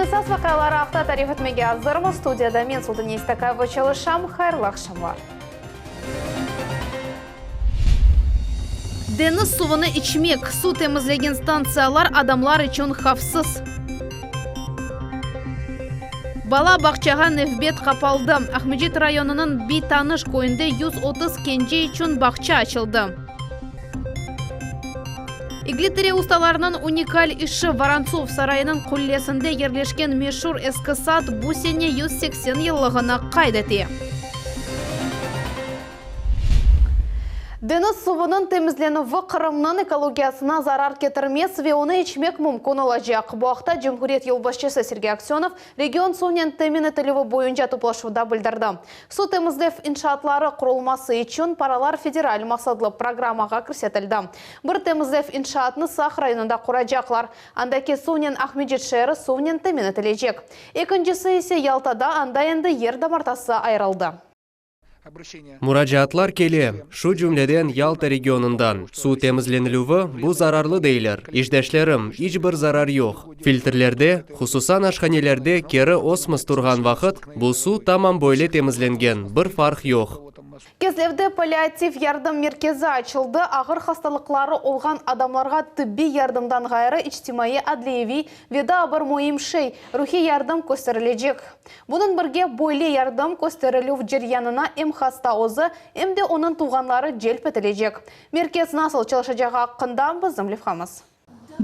Künniñ esas vaqiaları aqta tarif etmege azırmız. Studiyada men, Sultaniye İstakayeva, çalışam. Hayırlı aqşamlar. Deñiz suvunı içmek, suv temizlegen stantsiyalar adamlar içün havfsız. Bala bağçağa nevbet qapaldı. Aqmescit rayonınıñ Biy Tanış köyünde 130 kence içün bağça açıldı. İgli-Tere ustalarınıñ unikal işi, Vorontsov sarayınıñ qullesinde yerleşken meşur eski saat bu sene 180 yıllığını qayd ete. Deñiz suvunıñ temizlenüvi Qırımnıñ ekologiyasına zarar ketirmez ve onı içmek mümkün olacaq. Bu aqta cumhuriyet yolbaşçısı Sergey Aksönov region suvnen temin etilüvi boyunca toplaşuvda bildirdi. Suv temizlev inşaatları qurulması içün paralar federal maqsatlı programmağa kirsetildi. Bir temizlev inşaatnı Saq rayonında quracaqlar, andaki suvnen Aqmescit şeeri suvnen temin etilecek. Ekincisi ise Yaltada, anda endi yer damartası ayırıldı. Muracaatlar kele, şu cümleden Yalta regionından. Suv temizlenilüvi, bu zararlı deyler. İşdeşlerim, iç bir zarar yoq. Filtrlerde, hususan aşhanelerde keri osmos turğan vaqıt, bu suv tamam böyle temizlengen, bir farq yoq. Kezlevde palliativ yardım merkezi açıldı, ağır hastalıqları olğan adamlarğa tıbbiy yardımdan ğayrı içtimaiy, adliyeviy ve daa bir müim şey, ruhiy yardım kösterilecek. Bunıñ birge, böyle yardım kösterilüv ceryanına em hasta özü, em de onıñ tuvğanları celp etilecek. Merkez nasıl çalışacağı aqqında bizim levhamız.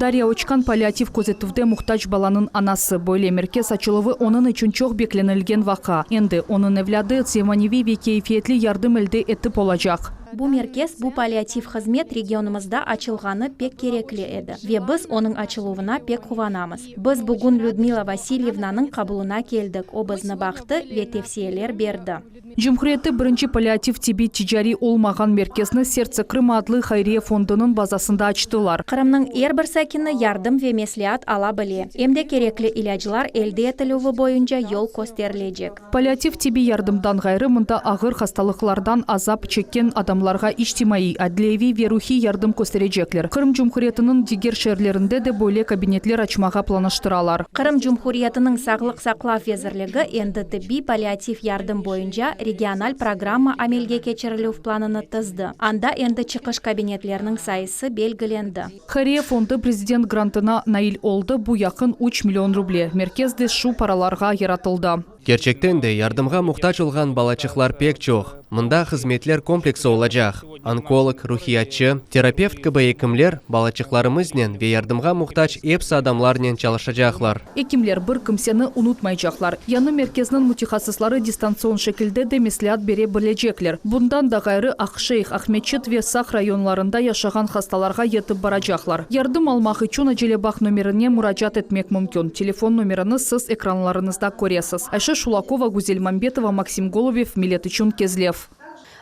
Darya Oçkan palliativ közetüvde muhtac balanıñ anası. Böyle merkez açıluvı onıñ içün çoq beklenilgen vaqia. Endi onıñ evlâdı zemaneviy ve keyfiyetli yardım elde etip olacaq. Bu merkez, bu palliativ hızmet regionımızda açılğanı pek kerekli edi ve biz onıñ açıluvına pek quvanamız. Biz bugün Lüdmila Vasilyevnanıñ qabulına keldik, o bizni baqtı ve tevsiyeler berdi. Cumhuriyette birinci palliativ tibbiy ticariy olmağan merkezni Serdtse Krıma adlı hayriye fondunıñ bazasında açtılar. Qırımnıñ er bir sakini yardım ve mesleat ala bile, em de kerekli ilâclar elde etilüvi boyunca yol kösterilecek. Palliativ tibbiy yardımdan ğayrı, mında ağır hastalıqlardan azap çekken adamlarğa içtimaiy, adliyeviy ve ruhiy yardım kösterecekler. Qırım Cumhuriyetiniñ diger şeerlerinde de böyle kabinetler açmağa planlaştıralar. Qırım Cumhuriyetiniñ Sağlıq saqlav vezirligi endi tibbiy palliativ yardım boyunca regional programma amelge keçirilüv planını tizdi. Anda endi çıqış kabinetlerniñ sayısı belgilendi. Hayriye fondu prezident grantına nail oldı, bu yaqın üç million ruble. Merkez de şu paralarğa yaratıldı. Kerçekten de, yardımğa muhtac olğan balaçıqlar pek çoq. Mında hızmetler kompleksi olacaq, onkolog, ruhiyatçı, terapevt kibi ekimler balaçıqlarımıznen ve yardımğa muhtac epsi adamlarnen çalışacaqlar. Ekimler bir kimseni unutmaycaqlar. Yañı merkezniñ mütehassısları distantsion şekilde de mesleat bere bilecekler. Bundan da ğayrı, Aqşeyh, Aqmeçit ve Saq rayonlarında yaşağan hastalarğa yetip baracaqlar. Yardım almaq içün acele bağ nomerine muracaat etmek mümkün. Telefon nomerini siz ekranlarıñızda köresiz. Ayşe Şulakova, Güzel Mambetova, Maksim Golubev, Millet içün Kezlev.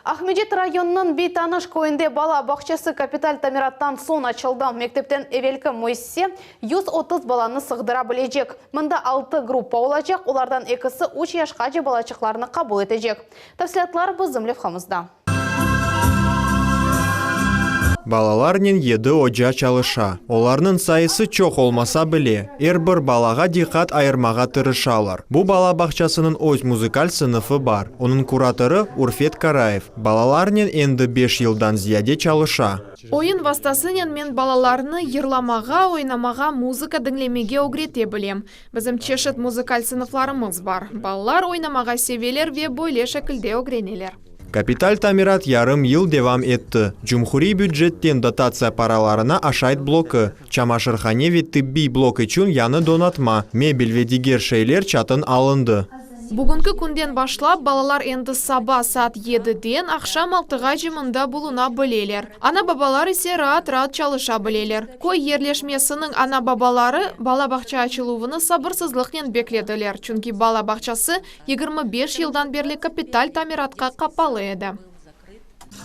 Aqmescit rayonınıñ Beytanış köyünde bala bağçası kapital tamirattan soñ açıldı. Mektepten evelki müessise 130 balanı sığdıra bilecek. Mında altı gruppa olacaq, olardan ekisi üç yaşqace balaçıqlarnı qabul etecek. Tafsilâtlar bizim levhamızda. Balalarnen yedi oca çalışa. Olarnıñ sayısı çoq olmasa bile, er bir balağa diqqat ayırmağa tırışalar. Bu bala bağçasınıñ öz muzıkal sınıfı bar. Onıñ kuratorı, Urfet Karayev, balalarnen endi beş yıldan ziyade çalışa. Oyun vastasınen men balalarnı yırlamağa, oynamağa, muzıka diñlemege ögrete bilem. Bizim çeşit muzıkal sınıflarımız bar. Balalar oynamağa seveler ve böyle şekilde ögreneler. Kapital tamirat yarım yıl devam etti. Cumhuriy bücetten dotatsiya paralarına aşayt blokı, çamaşırhane ve tıbbiy blok içün yañı donatma, mebel ve diger şeyler çatın alındı. Bugünki künden başlap balalar endi saba saat yediden aqşam altığace mında buluna bileler. Ana-babalar ise raat-raat çalışa bileler. Köy yerleşmesiniñ ana-babaları bala bağça açıluvını sabırsızlıqnen beklediler, çünki bala bağçası 25 yıldan berli kapital tamiratqa qapalı edi.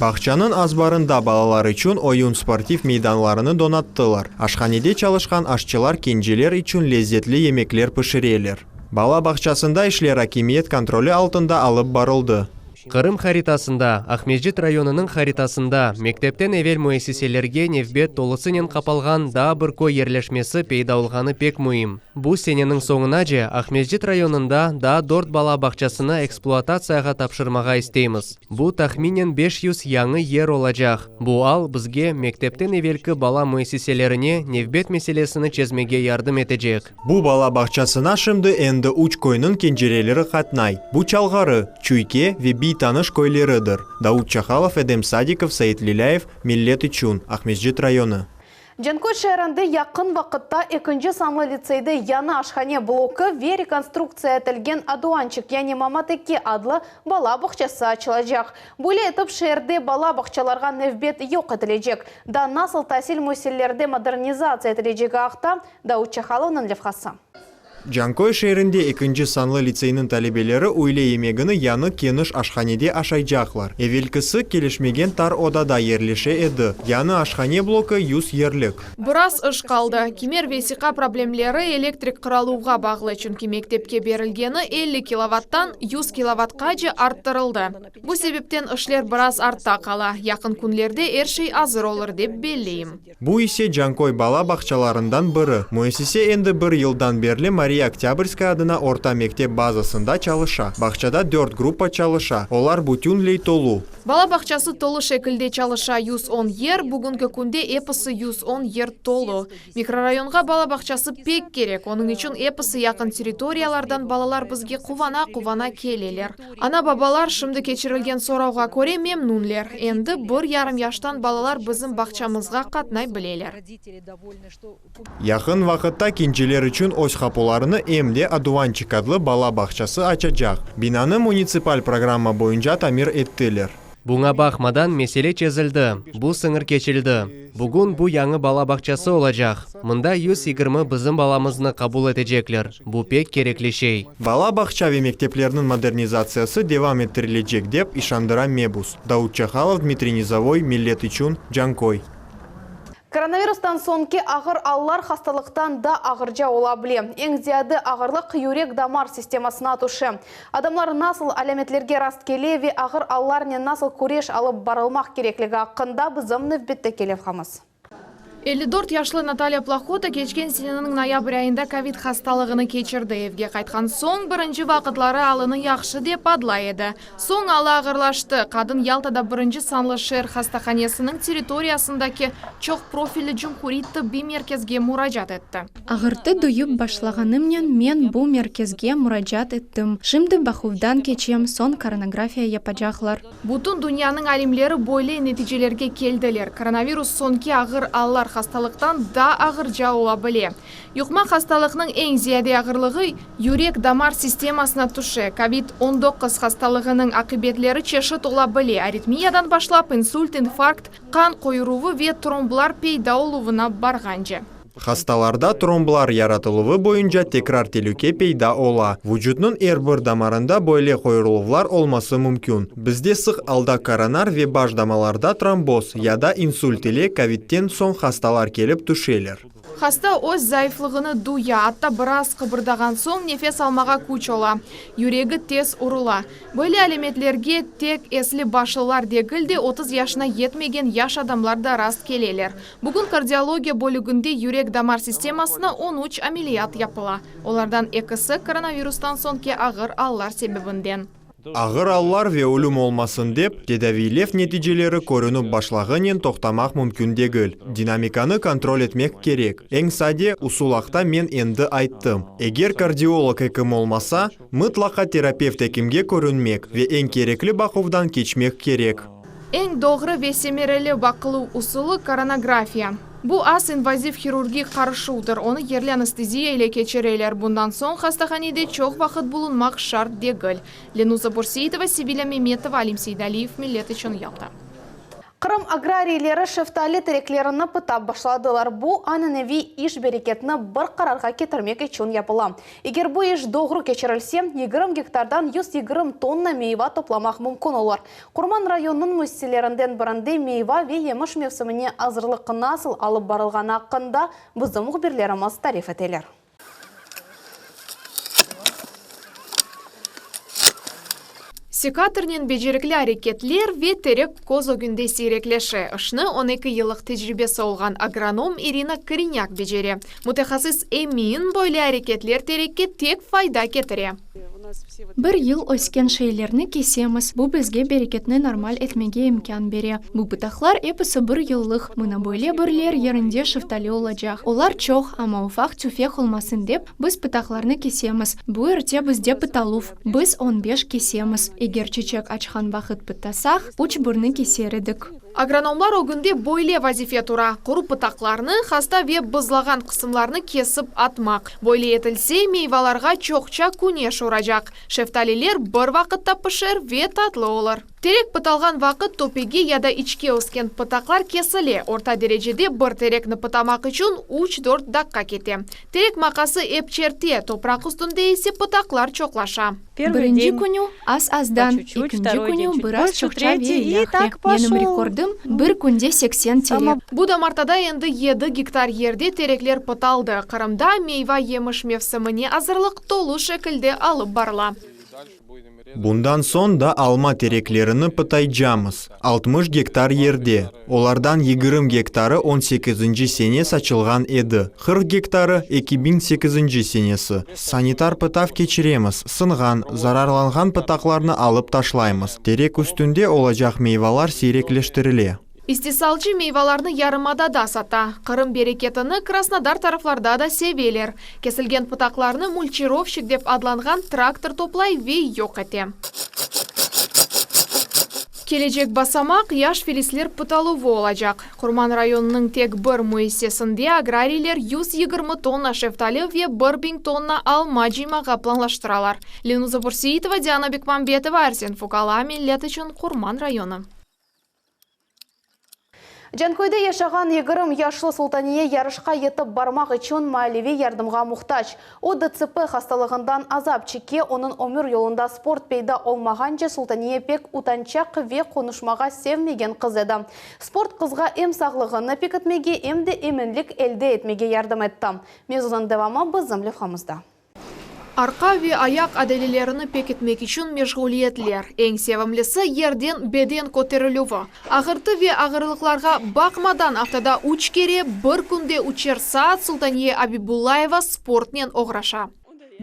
Bağçanıñ azbarında balalar içün oyun-sportiv meydanlarını donattılar. Aşhanede çalışqan aşçılar kenceler içün lezzetli yemekler pişireler. Bala bağçasında işler akimiyet kontroli altında alıp barıldı. Qırım haritasında, Aqmescit rayonınıñ haritasında mektepten evel müessiselerge nevbet tolusınen qapalğan daa bir köy yerleşmesi peyda olğanı pek müim. Bu seneniñ soñunace Aqmescit rayonında daa dört bala bağçasını ekspluatatsiyağa tapşırmağa isteymiz. Bu tahminen 500 yañı yer olacaq. Bu al bizge mektepten evelki bala müessiselerine nevbet meselesini çezmege yardım etecek. Bu bala bağçasına şimdi endi üç köyniñ kencereleri qatnay. Bu Çalğarı, Çüyke ve Biytanış köyleridir. Davut Çahalov, Edem Sadikov, Sait Lilâyev, Millet içün, Aqmescit rayonı. Canköy şeerinde yaqın vaqıtta ekinci sanlı litseyde yañı aşhane blokı ve rekonstruktsiya etilgen Aduançik, yani Mamat eki adlı bala bağçası açılacaq. Böyle etip şeerde bala bağçalarğa nevbet yoq etilecek. Daa nasıl tasil müessiselerde modernizatsiya etilecegi aqta Davut Çahalovnıñ levhası. Canköy şeerinde ekinci sanlı litseyniñ talebeleri üyle yemegini yañı keniş aşhanede aşaycaqlar. Evelkisi kelişmegen tar odada yerleşe edi. Yañı aşhane blokı 100 yerlik. Biraz iş qaldı. Kimer vesiqa problemleri elektrik qıraluvğa bağlı, çünki mektepke berilgeni 50 kilovattan 100 kilovatqace arttırıldı. Bu sebepten işler biraz artta qala. Yaqın künlerde er şey azır olur, dep belleyim. Bu ise Canköy bala bağçalarından biri. Müessise endi bir yıldan berli Mariya Oktâbrskaya adına orta mektep bazasında çalışa. Bağçada dört gruppa çalışa, olar bütünley tolu. Bala bağçası tolu şekilde çalışa, 110 yer, bugünki künde episi 110 yer tolu. Mikrorayonğa bala bağçası pek kerek, onıñ içün episi yaqın territoriyalardan balalar bizge quvana-quvana keleler. Ana-babalar şimdi keçirilgen soravğa köre memnünler. Endi bir yarım yaştan balalar bizim bağçamızğa qatnay bileler. Yaqın vaqıtta kenceler içün öz qapularını em de Aduvançik adlı bala bağçası açacaq. Binanı munitsipal programma boyunca tamir ettiler. Buña baqmadan, mesele çezildi, bu sıñır keçildi. Bugün bu yañı bala bağçası olacaq, mında 120 bizim balamıznı qabul etecekler, bu pek kerekli şey. Bala bağça ve mekteplerniñ modernizatsiyası devam ettirilecek, dep işandıra mebus. Davut Çahalov, Dmitriy Nizovoy, Millet içün, Canköy. Koronavirustan soñki ağır allar hastalıqtan da ağırca ola bile. Eñ ziyade ağırlıq yürek-damar sistemasına tüşe. Adamlar nasıl alâmetlerge rastkele ve ağır allarnen nasıl küreş alıp barılmaq kerekligi aqqında bizim nevbetteki levhamız. 54 yaşlı Natalya Plahota keçken seneniñ noyabr ayında kovid hastalığını keçirdi. Evge qaytqan soñ birinci vaqıtları alını yahşı dep adlay edi. Soñ alı ağırlaştı. Qadın Yaltada birinci sanlı şeer hastahanesiniñ territoriyasındaki çoq profilli cumhuriy tıbbiy merkezge muracaat etti. Ağırtı duyıp başlağanımnen men bu merkezge muracaat ettim. Şimdi baquvdan keçem, soñ koronografiya yapacaqlar. Bütün dünyanıñ alimleri böyle neticelerge keldiler, koronavirus soñki ağır allar hastalıqtan daa ağırca ola bile. Yuqma hastalıqnıñ eñ ziyade ağırlığı yürek-damar sistemasına tüşe. Kovid 19 hastalığınıñ aqibetleri çeşit ola bile, aritmiyadan başlap insult, infarkt, qan qoyuruvı ve tromblar peyda oluvına barğance. Hastalarda tromblar yaratıluvı boyunca tekrar telüke peyda ola. Vucutnıñ er bir damarında böyle qoyurıluvlar olması mümkün. Bizde sıq alda koronar ve baş damalarda tromboz ya da insult ile kovidten soñ hastalar kelip tüşeler. Hasta öz zayıflığını duya, atta biraz qıbırdağan soñ nefes almağa küç ola, yüregi tez urula. Böyle alâmetlerge tek esli-başlılar degil de, 30 yaşına yetmegen yaş adamlar da rast keleler. Bugün kardiologiya bölüginde yürek-damar sistemasına on üç ameliyat yapıla, olardan ekisi, koronavirustan soñki ağır allar sebebinden. Ağır allar ve ölüm olmasın dep, tedaviylev neticeleri körünip başlağınen toqtamaq mümkün degil. Dinamikanı kontrol etmek kerek. Eñ sade usul aqta men endi ayttım. Eger kardiolog ekim olmasa, mıtlaqa terapevt ekimge körünmek ve eñ kerekli baquvdan keçmek kerek. Eñ doğru ve semereli baqıluv usulı, koronografiya. Bu az invaziv hirurgik qarışuvdır, onı yerli anesteziya ile keçireler, bundan soñ hastahanede çoq vaqıt bulunmaq şart degil. Lenuza Börseitova, Sevilâ Memetova, Alim Seydaliyev, Millet içün, Yalta. Qırım agrariyleri şeftali tereklerini pıtap başladılar. Bu, ananeviy iş bereketni bir qararğa ketirmek içün yapıla. Eger bu iş doğru keçirilse, 20 gektardan 120 tonna meyva toplamaq mümkün olur. Qurman rayonınıñ müessiselerinden birinde meyva ve yemiş mevsimine azırlıq nasıl alıp barılğanı aqqında bizim mühbirlerimiz tarif eteler. Sekatornen becerikli areketler ve terek köz ögünde siyrekleşe. İşni on eki yıllıq tecribesi olğan agronom İrina Korenâk becere. Mütehassıs emin, böyle areketler terekke tek fayda ketire. Bir yıl ösken şeylerni kesemiz, bu bizge bereketni normal etmege imkân bere. Bu pıtaqlar episi bir yıllıq, mına böyle birler yerinde şeftali olacaq. Olar çoq, amma ufaq-tüfek olmasın dep, biz pıtaqlarnı kesemiz. Bu erte bizde pıtaluv, biz on beş kesemiz. Eger çeçek açqan vaqıt pıtasaq, üç birni keser edik. Agronomlar ögünde böyle vazife tura, quru pıtaqlarnı, hasta ve bızlağan qısımlarnı kesip atmaq. Böyle etilse, meyvalarğa çoqça küneş uracaq, şeftaliler bir vaqıtta pişer ve tatlı olur. Terek pıtalğan vaqıt töpege ya da içke ösken pıtaqlar kesile, orta derecede bir terekni pıtamaq içün üç-dört daqqa kete. Terek maqası ep çerte, topraq üstünde ise pıtaqlar çoqlaşa. Birinci künü az-azdan, ekinci künü biraz çoqça ve ilâhre. Menim rekordım, bir künde 80 terek. Bu damartada endi yedi gektar yerde terekler pıtaldı. Qırımda meyva-yemiş mevsimine azırlıq tolu şekilde alıp barıla. Bundan soñ da alma tereklerini pıtaycamız, 60 gektar yerde. Olardan 20 gektarı on sekizinci sene saçılğan edi, 40 gektarı, 2008-nci senesi. Sanitar pıtav keçiremiz, sınğan, zararlanğan pıtaqlarnı alıp taşlaymız. Terek üstünde olacaq meyvalar siyrekleştirile. İstisalcı meyvalarnı yarımadada sata. Qırım bereketini Krasnodar taraflarda da seveler. Kesilgen pıtaqlarnı mülçirovşik dep adlanğan traktor toplay ve yoq ete. Kelecek basamaq, yaş filisler pıtaluvı olacaq. Qurman rayonınıñ tek bir müessisesinde agrariyler 120 tonna şeftali ve 1000 tonna alma cıymağa planlaştıralar. Lenuza Bürseitova, Diana Bekmambetova, Arsen Fukala, Millet içün Qurman rayonı. Canköyde yaşağan 20 yaşlı Sultaniye yarışqa yetip barmaq içün maliyeviy yardımğa muhtac. O, DTSP hastalığından azap çeke, onıñ ömür yolunda sport peyda olmağance Sultaniye pek utançaq ve qonuşmağa sevmegen qız edi. Sport qızğa em sağlığını pekitmege, em de eminlik elde etmege yardım etti. Mevzunıñ devamı bizim levhamızda. Arqa ve ayaq adalelerini pekitmek içün meşğuliyetler. Eñ sevimlisi, yerden beden köterilüvi. Ağırtı ve ağırlıqlarğa baqmadan, aftada üç kere, bir künde üçer saat Sultaniye Abibullayeva sportnen oğraşa.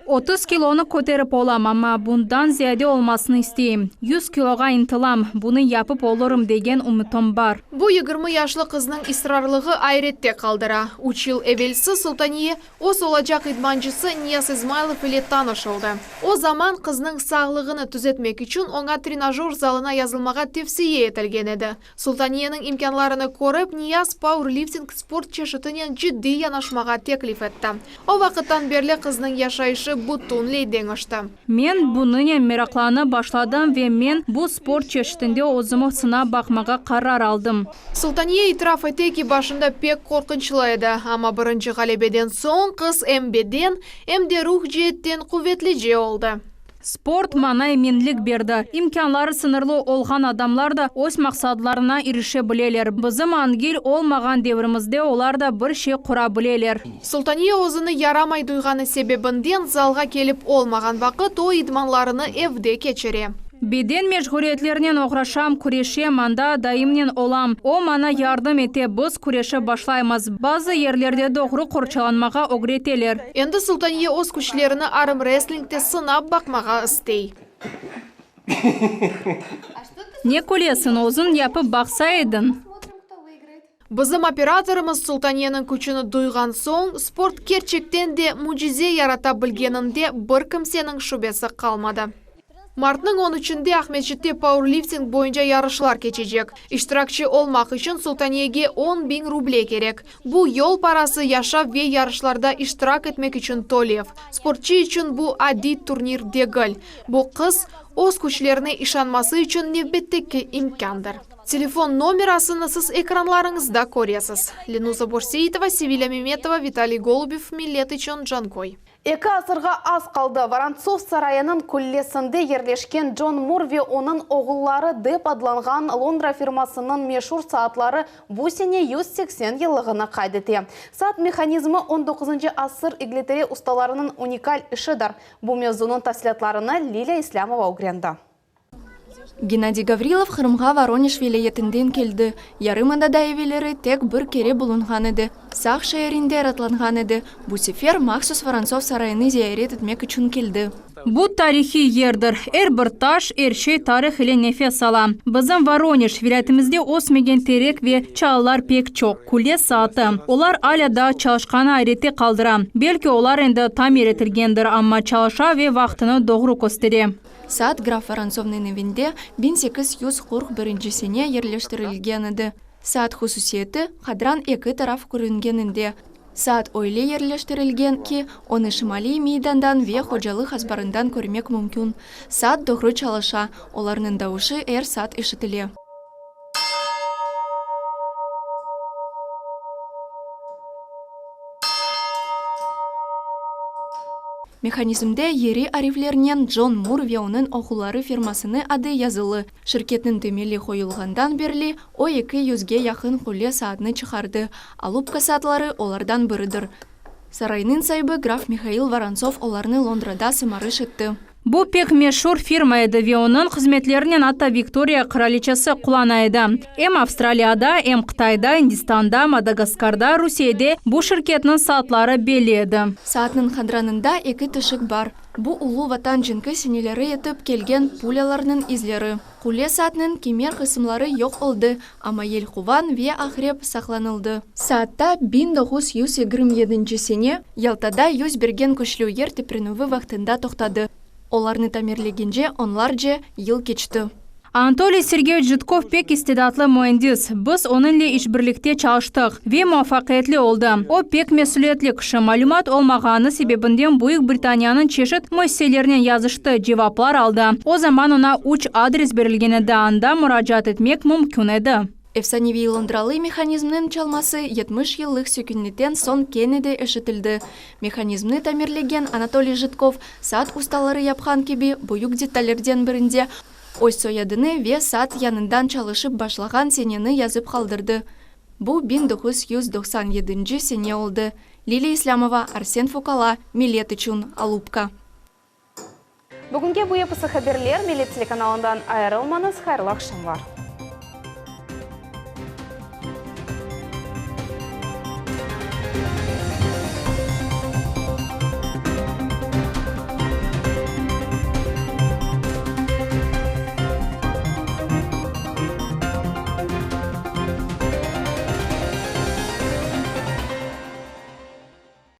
30 kilonı köterip olam, amma bundan ziyade olmasını isteyim. 100 kiloğa ıntılam, bunı yapıp olurım degen ümütim bar. Bu 20 yaşlı qıznıñ israrlığı ayrette qaldıra. Üç yıl evelsi Sultaniye öz olacaq idmancısı Niyas İzmaylov ile tanış oldı. O zaman qıznıñ sağlığını tüzetmek içün oña trenajör zalına yazılmağa tevsiye etilgen edi. Sultaniyeniñ imkânlarını körip, Niyas pauerlifting sport çeşitinen ciddiy yanaşmağa teklif etti. O vaqıttan berli qıznıñ yaşayışı bütünley deñişti. Men bunınen meraqlanıp başladım ve men bu sport çeşitinde özümi sınap baqmağa qarar aldım. Sultaniye itiraf ete ki, başında pek qorqunçlı edi, amma birinci ğalebeden soñ qız em beden, em de ruh ceetten quvetlice oldı. Sport maña eminlik berdi. İmkânları sıñırlı olğan adamlar da öz maqsadlarına irişe bileler. Bizim angil olmağan devrimizde olar da bir şey qura bileler. Sultaniye özüni yaramay duyğanı sebebinden zalğa kelip olmağan vaqıt o idmanlarını evde keçire. Beden meşğuliyetlerinen oğraşam, küreşem, anda dayımnen olam. O, maña yardım ete, biz küreşip başlaymız. Bazı yerlerde doğru qorçalanmağa ögreteler. Endi Sultaniye öz küçlerini armreslingte sınap baqmağa istey. Ne külesiñ, özüñ yapıp baqsa ediñ. Bizim operatorımız Sultaniyeniñ küçüni duyğan soñ, sport kerçekten de mücize yarata bilgeninde bir kimseniñ şübesi qalmadı. Martnıñ on üçünde Aqmescitte pauerlifting boyunca yarışlar keçecek. İştirakçi olmaq içün Sultaniyege 10.000 ruble kerek. Bu, yol parası, yaşav ve yarışlarda iştirak etmek içün tölev. Sportçı içün bu adiy turnir degil. Bu, qız öz küçlerine işanması içün nevbetteki imkândır. Telefon nomerasını siz ekranlarıñızda köresiz. Lenuza Börseitova, Sevilâ Memetova, Vitaliy Golubev, Millet içün Canköy. Eki asırğa az qaldı. Vorontsov sarayınıñ küllesinde yerleşken John Moore ve onıñ oğulları dep adlanğan Londra firmasınıñ meşur saatları bu sene 180 yıllığını qayd ete. Saat mehanizmi on doquzıncı asır İngiltere ustalarınıñ unikal işidir. Bu mevzunıñ tafsilâtlarını Lilâ İslâmova ögrendi. Gennadiy Gavrilov Qırımğa Voronej vilâyetinden keldi. Yarımadada evelleri tek bir kere bulunğan edi, Saq şeerinde ratlanğan edi. Bu sefer mahsus Vorontsov sarayını ziyaret etmek içün keldi. Bu tarihiy yerdir. Er bir taş, er şey tarih ile nefes ala. Bizim Voronej vilâyetimizde ösmegen terek ve çalılar pek çoq. Küle saatı. Olar alâ daa çalışqanı ayrette qaldıra. Belki olar endi tamir etilgendir, amma çalışa ve vaqtını doğru köstere. Saat graf Vorontsovnıñ evinde 1841 sene yerleştirilgen edi. Saat hususiyeti, qadran eki taraf körüngeninde. Saat öyle yerleştirilgen ki, onı Şimaliy meydandan ve hocalıq azbarından körmek mümkün. Saat doğru çalışa, olarnıñ davuşı er saat eşitile. Mehanizmde yeri ariflernen John Mur ve onıñ oğulları firmasınıñ adı yazılı. Şirketniñ temeli qoyulğandan berli o eki yüzge yaqın qule saatnı çıqardı, Alupka saatları olardan biridir. Saraynıñ saibi graf Mihail Vorontsov olarnı Londrada sımarış etti. Bu pek meşur firma edi ve onıñ hızmetlerinen atta Viktoriya qıraliçesi qullana edi. Em Avstraliyada, em Qıtayda, İndistanda, Madagaskarda, Rusiyede bu şirketniñ saatları belli edi. Saatnıñ qadranında eki tişik bar. Bu Ulu Vatan cenki seneleri etip kelgen pulâlarnıñ izleri. Qule saatnıñ kemer qısımları yoq oldı, amma yelquvan ve aqrep saqlanıldı. Saatta 1927 sene Yaltada 1bergen küçlü yer teprenüvi vaqtında toqtadı. Olarnı tamirlegence onlarca yıl keçti. Anatoliy Sergeyeviç Jitkov pek istidatlı müendis. Biz onıñle işbirlikte çalıştıq ve muvafaqiyetli oldı. O, pek mesüliyetli kişi, malümat olmağanı sebebinden Büyük Britaniyanıñ çeşit müessiselerinen yazıştı, cevaplar aldı. O zaman oña üç adres berilgen edi, anda muracaat etmek mümkün edi. Efsaneviy londralı mehanizmniñ çalması 70 yıllıq sükünetten soñ kene de eşitildi. Mehanizmni tamirlegen Anatoliy Jitkov, saat ustaları yapqan kibi, büyük detallerden birinde öz soyadını ve saat yanından çalışıp başlağan seneni yazıp qaldırdı. Bu 1997 sene oldı. Liliya İslâmova, Arsen Fokala, Millet içün, Alupka. Bugünge bu episi haberler, Millet telekanalından ayırılmañız, hayırlı aqşamlar.